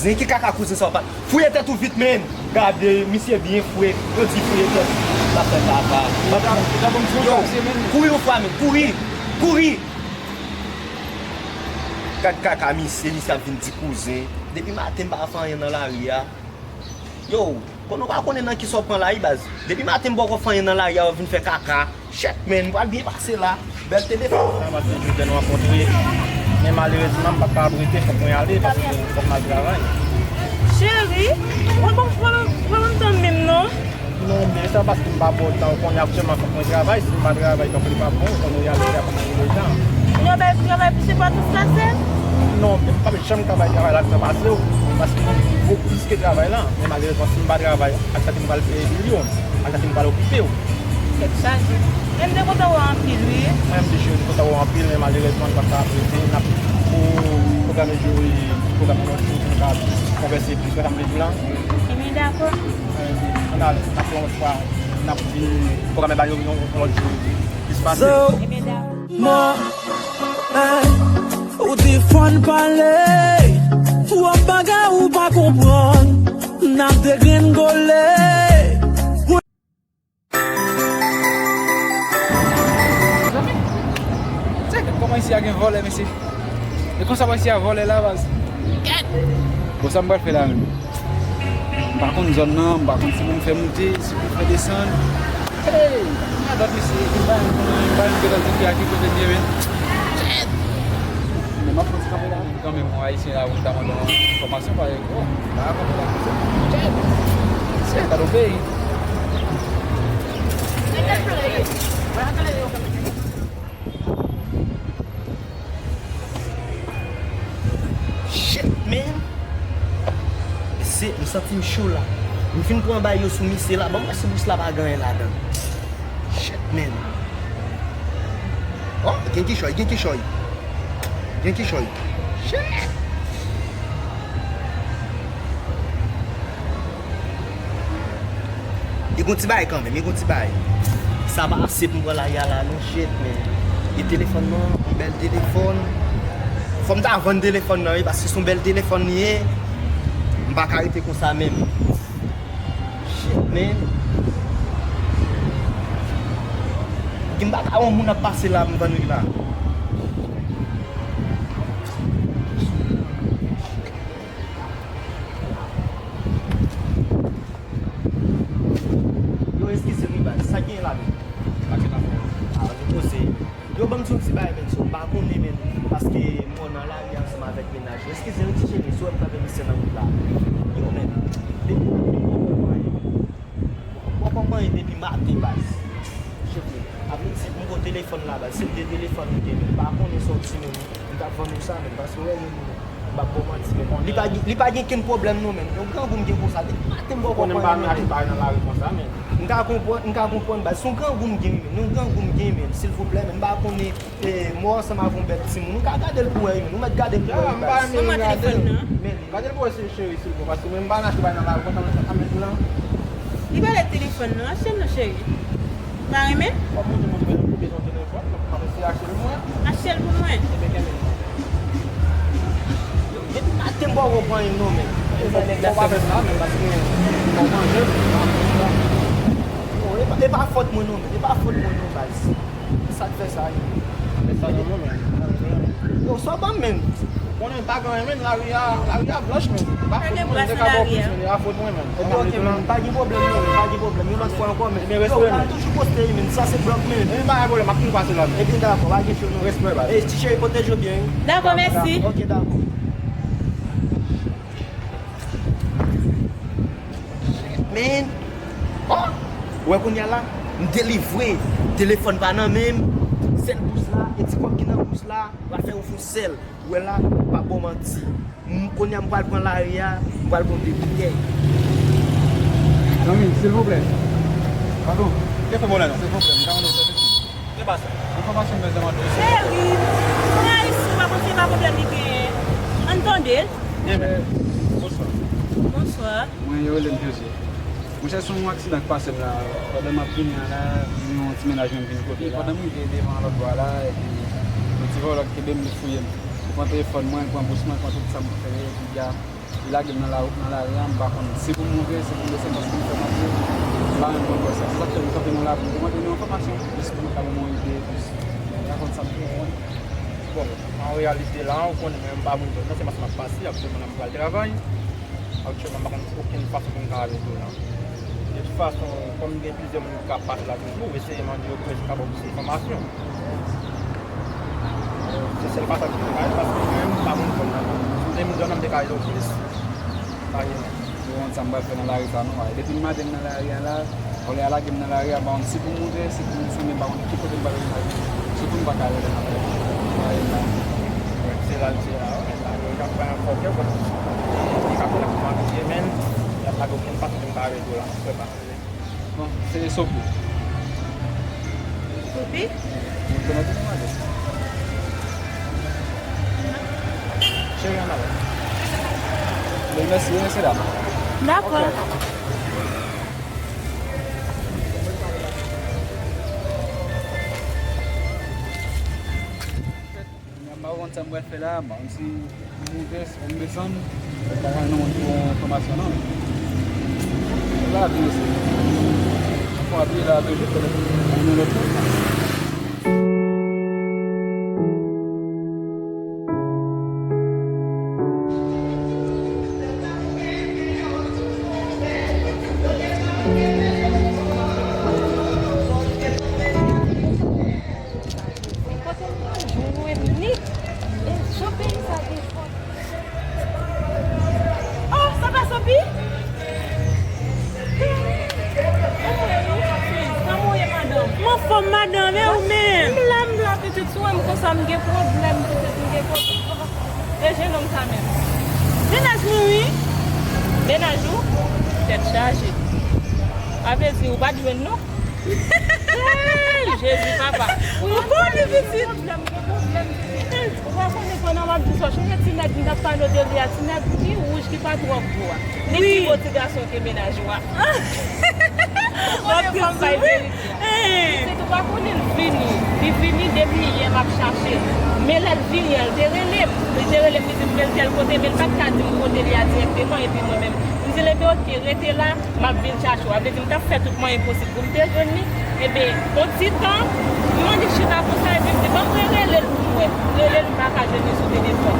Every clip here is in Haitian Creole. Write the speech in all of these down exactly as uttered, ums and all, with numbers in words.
Zen ki kaka kouzen sa w pa. Fouye tèt ou vit, menn. Gade, misye byen fre. Yo di fouye tèt. L ap fè kaka. Yo, kouri yon fwa, menn. Kouri. Kouri. Gad kaka misye, misye ap vin di kouzen. Depi maten m pa fè anyen nan lari a. Yo, konnen w pa konnen nan kisa w pran la wi baz. Depi maten m poko fè anyen nan lari a, w vin fè kaka. Shit, man, m pral byen pase la. Bèl telefòn. Sa maten jodi a nou rankontre. Men malerezman, m pa t kapab rete, fòk mwen ale, paske fòk m al travay. Cheri, ou bon, pran, pran tann menm non. Non, men sa paske m pa ba w tan, ou konnen aktyèlman fòk mwen travay, si m pa travay, donk li pa bon, ou konnen reyalite a kòman li ye deja. Ou nan bay travay pou se pa tout sa sèl? Non, m pa janm ka bay travay la san pase w, paske m gen gwo plis ke travay la, men malerezman, si m pa travay, ak sa ke m pral fè bil yo, ak sa ke m pral okipe w. Tèt chaje. Men m te kontan wè w anpil, wi. Mwen menm tou, cheri, m kontan wè w anpil, men malerezman, nou pa t ka ap rete. N ap pwograme jou, pwograme yon lòt jou pou nou ka konvèse plis, wè sa m vle di w la? Ebyen, dakò. Ann ale, n ap fè yon lòt fwa, n ap vin pwograme bagay yo yon, yon lòt jou, plis pase. Ebyen, dakò. Ou te fòn pale, twòp bagay ou pa konprann, n ap degrengole. Mezanmi, tchèk kòman isi a gen vòlè, mesye. E konsa bò isi a vòlè la, baz. Kèt! Bon, sa m pral fè la menm? M pa konn zòn nan, m pa konn si pou m fè moute, si pou m fè desann. Hey! Radòt, mesye, m pa menm konnen, m pa menm gentan di ki a ki kote m ye, men. Kèt! Men m ap fè ti kanpe la. Kanmenm, yon Ayisyen la, ou ta mande yon enfòmasyon, pa egzanp, pa rakonte la koze. Kèt! Se gade yon peyi. Shit, man! Se, m santi m cho la. M fin pran bagay yo sou misye la. Ban m wè si bous la pa gen anyen ladan. Shit, man. Oh, gen kichòy, gen kichòy. Gen kichòy. Shit. Li gon ti bagay kanmenm, li gon ti bagay. Sa pa ase pou m pran lari a la, non, shit, man. E telefòn nan, yon bèl telefòn. Fò m ta vann telefòn nan, wi, paske se yon bèl telefòn li ye. M pa ka rete konsa menm. Shit, man. Gen m pa ka wè yon moun ap pase la, m vann wi la. Yo, eskize m wi baz, sa k genyen la menm? Sa k genyen la menm? Ah, nou poze. Yo, ban m di yon ti bagay, menn, so, m pa konnen, menn, paske m nan lari ansanm avèk mennaj yo. Eskize wi, ti cheri, si w wè m kanpe misye nan wout la. Yo, menn, depi maten m poko pran anyen. M poko pran anyen depi maten, baz. Cheke, ap di m gon telefòn la, baz. Se de telefòn m gen, menn. M pa konnen sòti, menn. M t ap vann ou sa, menn, paske w wè, menn, m p ap ba w manti, menn. Li pa gen, li pa gen kenn pwoblèm, non, menn. Yon grangou m gen konsa. Depi maten m poko pran anyen, menn. Konnen m pa nan achte bagay nan lari konsa, menn. M ka konprann, m ka konprann, baz. Se yon grangou m gen, menn. Yon grangou m gen, menn. Silvouplè, menn. M pa konnen, e, mò ansanm avè yon bèt timoun. Ou ka gade l pou wè, menn. Ou mèt gade l pou wè, baz. Ban mwen telefòn nan. Men li. Gade l pou wè, cheri, silvouplè, paske mwen m pa nan achte bagay nan lari konsa, mwen sa ka met ou la. Li pale telefòn nan, achte l non, cheri. Ou pa renmen? W ap montre mwen bezwen, bezwen telefòn, mwen pa mèsi achte l mwen. Achte l pou mwen. Ebyen, kenbe l. Depi maten m poko pran anyen non, men. Fò w pa fè sa, men, paske fò w manje. Non, e pa, e pa fòt mwen non, men. E pa fòt mwen non, baz. Sa k fè sa, yo? Fè sa non, non, men. Yo, sa w ban m, men. Konnen pa gen anyen, men. Lari a, lari a blanch, men. E pa fòt mwen, nèg la ba w plis, men. E pa fòt mwen, men. Ebyen, ok, men. Pa gen pwoblèm, non, men. Pa gen pwoblèm. Yon lòt fwa ankò, men. Ebyen, respè, men. Yo, w al toujou poste, men. Sa se blòf, men. Ebyen, pa gen pwoblèm, m ap tou pase la, men. Ebyen, dakò, pa gen cho, non. Respè, baz. E, ti cheri, pwoteje w byen, wi. Dakò, mèsi. Ok, dakò. Man. Oh! Ou wè kounye a la, m delivre. Telefòn pa nan men m. Sèl bous la, e ti kòb ki nan bous la, pral fè yon fon sèl. Ou wè la, m p ap ba w manti. M, kounye a m pral pran lari a, m pral pran de boutèy. Zanmi, silvouplè. Padon. Ke fè mwen la non? Silvouplè, m ta mande w sèvis. Ki pase? Enfòmasyon m bezwen mande w, se... Cheri, yon Ayisyen pa konn se pa pwoblèm li genyen. Ann tande l. Byen, men. Bonswa. Bonswa. Mwen, yo rele m José. Monchè, se yon aksidan k pase m la. Pandan m ap vini an la, yon ti mennaj mwen vin kote la. Pandan m rive devan lòt bò a la, epi yon ti vòlò ki kenbe m, li fouye m. Li pran telefòn mwen, li pran bous mwen, li pran tout sa m te fè, epi li a, li Lage m nan la, nan lari a, m pa konn si pou m monte, si pou m desann, paske m fè m anpil. M pa menm konn fè sa. Se sa k fè m kanpe nan lari, m te mande nou enfòmasyon, jis pou nou ka ban mwen ide, jis m ka konn sa m pou fè. Bon, an reyalite la, ou konnen mwen m pa moun zòn nan, se mache m ap pase, aktyèlman la m pral travay. Aktyèlman, m pa konn okenn fason pou m ka ale tou la. De tout fason, kòm gen plizyè moun ki ka pase la toujou, eseye mande yo pou yo ka ba w plis enfòmasyon. Se sèl fason ki te ka fèt, paske mwen menm, m pa moun zòn nan. Si m te moun zòn nan, m te ka ede w plis. Pa gen. Yo konn sa m pral fè nan lari sa non. Depi maten m nan lari a la, olè a lage m nan lari a, m pa konn si pou m monte, si pou m desann, men m pa konn ki kote m pral rete. Sitou m pa ka rete nan lari a. Se la l se la, wi. Sa yo jan pran fòkè, bon. Li ka fè la pou m abiye, men y ap lage okenn fason pou m ka rete la. Frè pa. Bon, se Sopi. Sopi? Mwen konnen tout mwen. Cheri, ann ale. Bon, mèsi, mèsi, dam. Dakò. Ok. Kounye a m pa konn sa m pral fè la, m pa konn si m monte, si pou m desann, mwen pa ka nan moun pou enfòmasyon non. Se lavi mesye. Fò apiye la toujou, pètèt yon lòt jou. Kote m pral jwenn li? E jan peyi sa gen fòt. Oh, sa pa Sopi? Kòman w ye, madanm? M anfòm, madanm, e ou menm? M la, m la, pitit, si w wè m konsa, m gen pwoblèm, pitit, m gen pwoblèm. E jennonm sa menm? Mennaj mwen, wi. Mennaj ou? Tèt chaje. Sa vle di ou pa t jwenn non? Hey, Jezi, papa. Ou konnen pitit. Ou pa konnen pandan w ap di sa, chonje ti nèg m t ap pale w de li a, ti nèg ki wouj, ki pa twò gwo a. Li pi bo ti gason ke mennaj ou a. Ou ap di m bay verite a. Pitit ou pa konnen l vini. Li vini depi yè m ap chache l. Men lè l vini an, l te rele m. Li te rele m, li di m men l tèl kote, men l pa t ka di m kote li a dirèkteman, epi mwen menm, m di l, enben, oke, rete la. M ap vin chache w. Sa vle di m t ap fè tout mwayen posib pou m te jwenn li. Enben, yon ti tan, m mande chita konsa, epi m di, ban m rerele l pou m wè. Rele l, m pa ka jwenn li sou telefòn.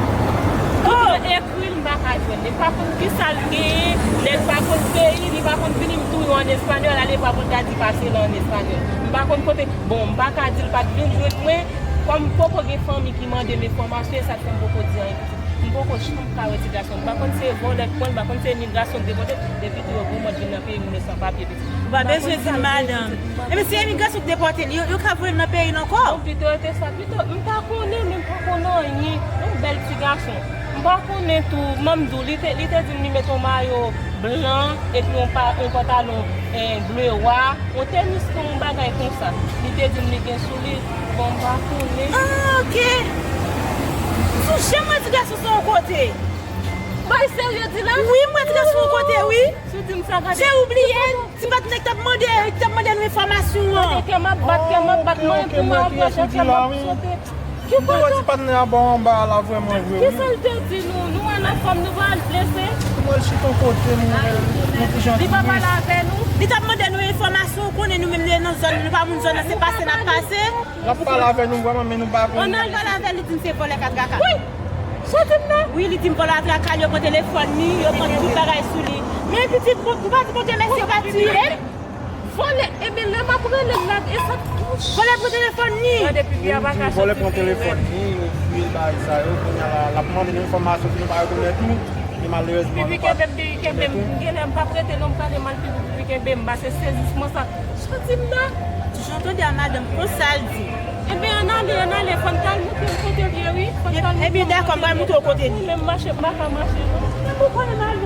Tout mwen ekri l, m pa ka jwenn li. M pa konn kisa l genyen, nèg pa konn peyi, li pa konn vini, m touye w an espanyòl, ale pa konn gade pase la an espanyòl. M pa konn kote, bon, m pa ka di l pa t vin jwenn mwen, kòm poko gen fanmi ki mande m enfòmasyon, e sa k fè m poko di anyen. M poko janm ka wè ti gason. M pa konn se vòlè k pran l, m pa konn se imigrasyon k depòte l, epi tou yo gwo mòd vin nan peyi moun yo san papye, pitit. Ou pa bezwen di m, madanm. Ebyen, se imigrasyon k depòte l, yo, yo ka voye l nan peyi l ankò. Bon, pito rete sa, pito, m pa konnen, men m pa konn anyen. Yon bèl ti gason. M pa konnen tou, manm di w, li te, li te di m li mete yon mayo blan, epi yon pa, yon pantalon, eh, ble wa. Yon tenis tou, yon bagay konsa. Li te di m li gen sou li. Bon, m pa konnen. Ah, ok. M sou janm wè ti gason sa yon kote. Bay serye di la? Wi, m wè ti gason yon kote, wi. Si w di m sa, gade. Se ou bliye l? Se pa t nèg k t ap mande, k t ap mande nou enfòmasyon an. Gade kè m ap bat, kè m ap bat, mwen pou mwen anpèche kè m ap sote. Ki kote? Ou wè ti patnè a ba w anba a la vrèman vre, wi. Kisa l te di nou? Nou wè nan fòm nou pral blese. Mwen chita yon kote, mwen, mwen pi janti. Li pa pale avè nou. Li t ap mande nou enfòmasyon, ou konnen nou menm nou nan zòn, nou pa moun zòn nan, se pase n ap pase. L ap pale avè nou vrèman, men nou pa konnen. Ann al pale avè l, li di n se vòlè katraka. Wi! Sa w di m nan? Wi, li di m vòlè katraka, yo pran telefòn li, yo pran tout bagay sou li. Men pitit, ou pa di Bondye mèsi, yo pa tiye l. Vòlè, ebyen lè m ap rele l la, e sa k touche. Vòlè pran telefòn li. Gade pipi a pa ka soti pi rèd. Vòlè pran telefòn li, yo fouye l bagay sa yo, kounye a la, l ap mande nou enfòmasyon pou nou pa rekonèt li, men malerezman nou pa. Pipi kenbe m, pipi kenbe m, genlè m p ap rete non, m prale mal pipi, pipi kenbe m, ba se sezisman sa. Soti m nan. Toujou tande a madanm konsa l di. Ebyen ann ale, ann ale, fò n t al montre l kote l ye wi. Fò n t al montre l kote l ye. Ebyen dakò, m pral montre w kote l ye. Mwen menm mache, m pa ka mache non. Ebyen ou konnen m al